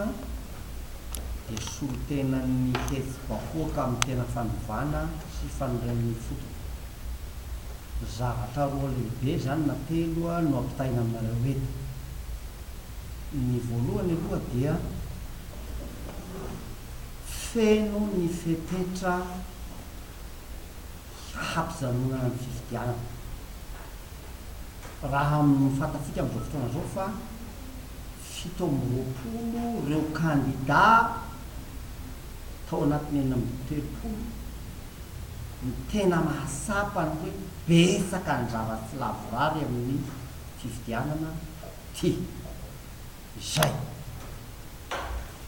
eto dia solontenan'ny hetsi-bahoaka amin'ny tena fanovana sy fanorenana ifotony. Zavatra roa lehibe izany na telo no ampitaina aminareo eto. Ny voalohany aloha dia feno ny fepetra hampijanonana ny fifidianana. Raha ny fantatsika amin'izao fotoana izao fa 27 ireo kandida tao anatin'ny 36 no tena mahatsapa ny hoe betsaka ny zava-tsy lavorary amin'ny fifidianana ity. Izay.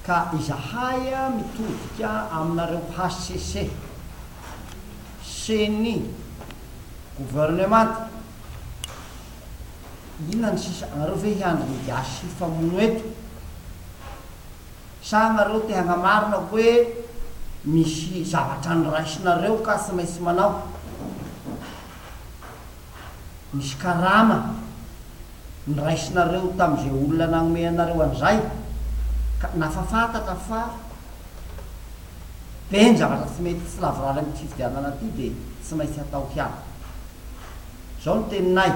Ka izahay mitodika aminareo hcc, Ceni, Gouvernemanta, inona ny sisa, anareo ve hiandry ny gasy hifamono eto? Sa anareo te hagnamarina hoe misy zavatra noraisinareo ka tsy maintsy manao? Misy karama noraisinareo tamin'izay olona nagnome anareo an'izay ka nafa fantatra fa be ny zavatra tsy mety tsy lavorary amin'ity fifidianana ity dia tsy maintsy atao ihany. Izao no teninay,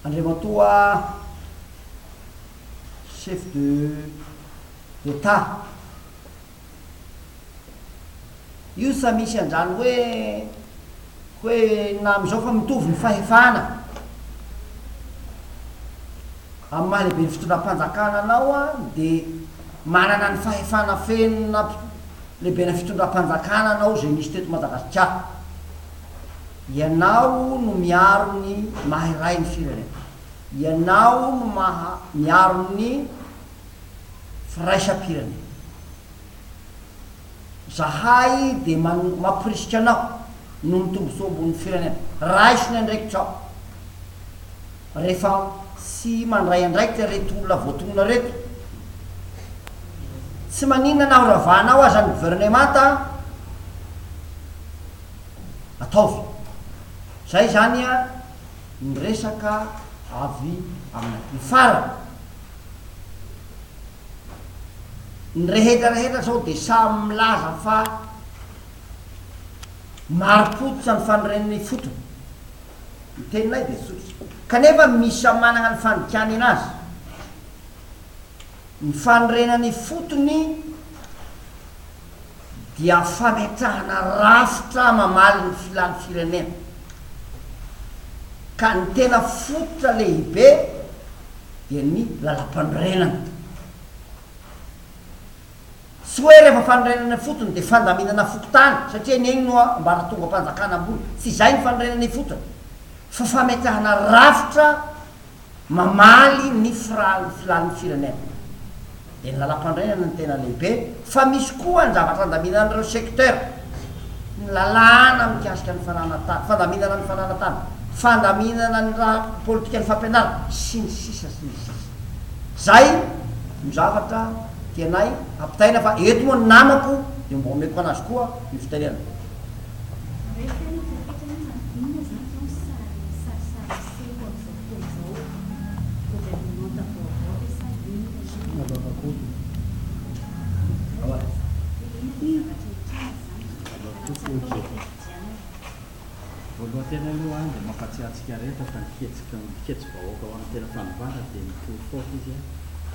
Andriamatoa Chef de d'Etat, Io sa misy anzany hoe hoe na amizao fa mitovy ny fahefana amin'ny maha lehiben'ny fitondram-panjakana anao an de manana ny fahefana feno na lehibena fitondram-panjakana anao izay nisy teto Madagasikara. Ianao no miaro ny maha iray ny firenena. Ianao no maha miaro ny firaisam-pirenena. Zahay dia mamporisika anao noho ny tombontsoa ambonin'ny firenena. Raiso ny andraikitrao. Rehefa tsy mandray andraikitra ireto olona voatonona ireto, tsy maninona na horavanao aza ny governemanta, ataovy. Zay izany ny resaka avy aminay. Ny farany. Ny rehetra rehetra zao dia samy milaza fa marim-pototra ny fanorenana ifotony. Ny teninay dia tsotra. Kanefa misy samy manana ny fandikany anazy. Ny fanorenana ifotony dia fametrahana rafitra mamaly ny filan'ny firenena. Ka ny tena fototra lehibe dia ny lalampanorenana. Tsy hoe rehefa fanorenana ifotony dia fandaminana fokontany satria ny eny no ambaratongam-panjakana ambony. Tsy izay ny fanorenana ifotony fa fametrahana rafitra mamaly ny filan'ny firenena. Dia ny lalampanorenana no tena lehibe fa misy koa ny zavatra andaminan'ireo secteur, ny lalàna mikasika ny fananan-tany, fandaminana ny fananan-tany, fandaminana ny raha politikan'ny fampianarana, sy ny sisa sy ny sisa. Zay no zavatra tianay hampitaina fa eto moa ny namako dia mba omeko anazy koa ny fitenenana. Raisiko aloha ny fepetra aloha izany, inona izany izao ny sary sarisary miseho amin'izao fotoana izao, governemanta vaovao ve sa inona inona? Inona ny zavatra hitranga izany raha tsy atao ilay fifidianana? Voalohan-teny aloha dia mampatsiahy antsika rehetra fa ny hetsika ny hetsi-bahoaka ho an'ny tena fanovana dia nitory foana izy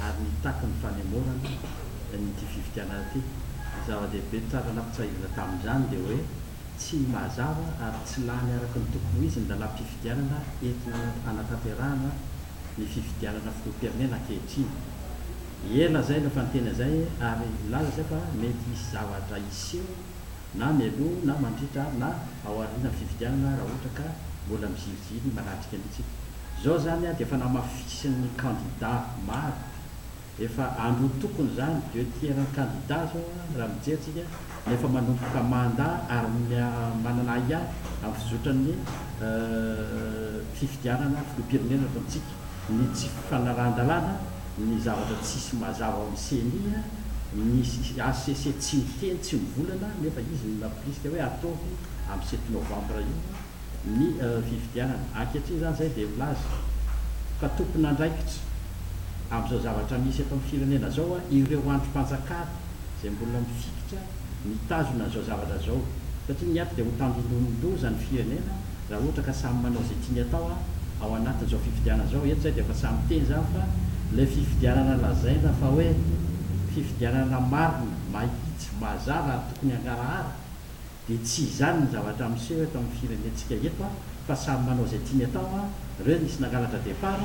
ary nitaky ny fanemorana ity fifidianana ity. Ny zava-dehibe tsara nampitsahivina tamin'izany dia hoe tsy mazava ary tsy lany araka ny tokony ho izy ny lalàm-pifidianana entina hanatanterahana ny fifidianana filoham-pirenena ankehitriny. Ela izay no efa niteny an'izay ary nilaza izay fa mety hisy zavatra hiseho na mialoha na mandritra ary na ao aorianan'ny fifidianana raha ohatra ka mbola miziriziry manatrika mihitsy. Izao izany dia efa namafisin'ny kandida maro, efa androtokony izany, deux tiers ny kandida izao raha mijery tsika no efa manomboka mandà ary manana ahiahy amin'ny fizotran'ny fifidianana filoham-pirenena eto amintsika. Ny tsy fanarahan-dalàna, ny zavatra tsisy mazava ao amin'ny ceni, ny HCC tsy miteny, tsy mivolana nefa izy no nampirisika hoe ataovy amin'ny sept novembre io ny fifidianana. Ankehitriny izany izay dia milaza fa tompon'andraikitra. Amin'izao zavatra misy eto amin'ny firenena izao ireo andrim-panjakana izay mbola mifikitra mitazona an'izao zavatra izao satria ny ato dia ho tandindomin-doza ny firenena raha ohatra ka samy manao izay tiany atao ao anatin'izao fifidianana izao. Eto izay dia efa samy miteny izany fa ilay fifidianana lazaina fa hoe fifidianana marina, mahitsy, mazava ary tokony hangarahara Dia tsy izany ny zavatra miseho eto amin'ny firenentsika eto fa samy manao izay tiany atao, ireo nisy nangalatra départ,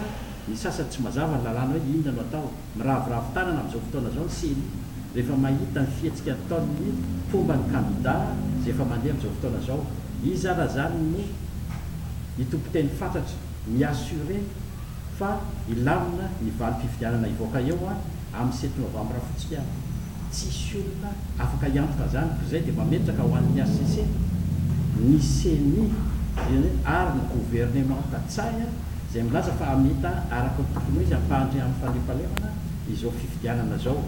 ny sasany tsy mazava ny lalàna hoe inona no atao. Miraviravy tanana amin'izao fotoana izao ny ceni rehefa mahita ny fihetsika ataon'ny mpomba ny kandida izay efa mandeha amin'izao fotoana izao. Iza ara izany no hitompo teny fatratra mi-assurer fa hilamina ny valim-pifidianana hivoaka eo amin'ny sept novambra fotsiny ihany. Tsisy olona afaka hiantoka an'izany koa izay dia mametraka ho an'ny HCC, ny ceni ary ny governemanta Ntsay izay milaza fa hamita araka ny tokony ho izy hampandry amin'ny fandriampahalemana izao fifidianana izao.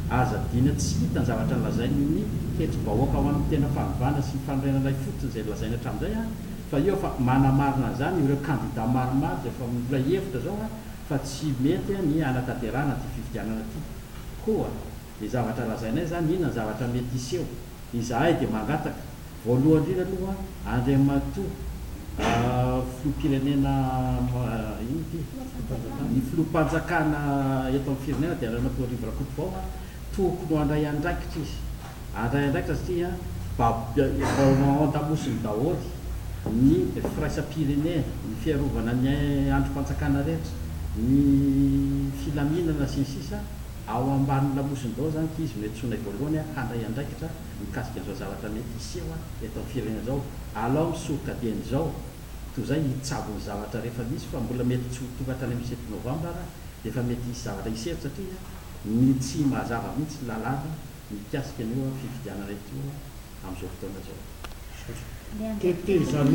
Aza adino tsy hita ny zavatra nolazain'ny hetsi-bahoaka ho an'ny tena fanovana sy ny fanorenana ifotony izay nolazainy hatramin'izay fa io fa manamarina an'izany ireo kandida maromaro izay efa mbola hevitra izao fa tsy mety ny hanatanterahana ity fifidianana ity. Koa ny zavatra lazainay izany, inona ny zavatra mety hiseho? Izahay dia mangataka, voalohany indrindra aloha, Andriamatoa Filoham-pirenena, inona ity? Ny Filoham-panjakana eto amin'ny firenena dia Andriamatoa Rivo Rakotovao, tokony ho handray andraikitra izy. Handray andraikitra satria ao an-damosiny daholo ny firaisam-pirenena, ny fiarovana ny andrim-panjakana rehetra, ny filaminana sy ny sisa Ao ambany lamosiny daholo izany ka izy no antsoinay voalohany handray andraikitra mikasika an'izao zavatra mety hiseho eto amin'ny firenena izao. Alao misoroka dieny izao toy izay hitsabo ny zavatra rehefa misy fa mbola mety tsy ho tonga hatrany amin'ny sept novembre ara dia efa mety hisy zavatra hiseho satria ny tsy mazava mihitsy ny lalàna mikasika an'io fifidianana ity amin'izao fotoana izao. Tetezamita.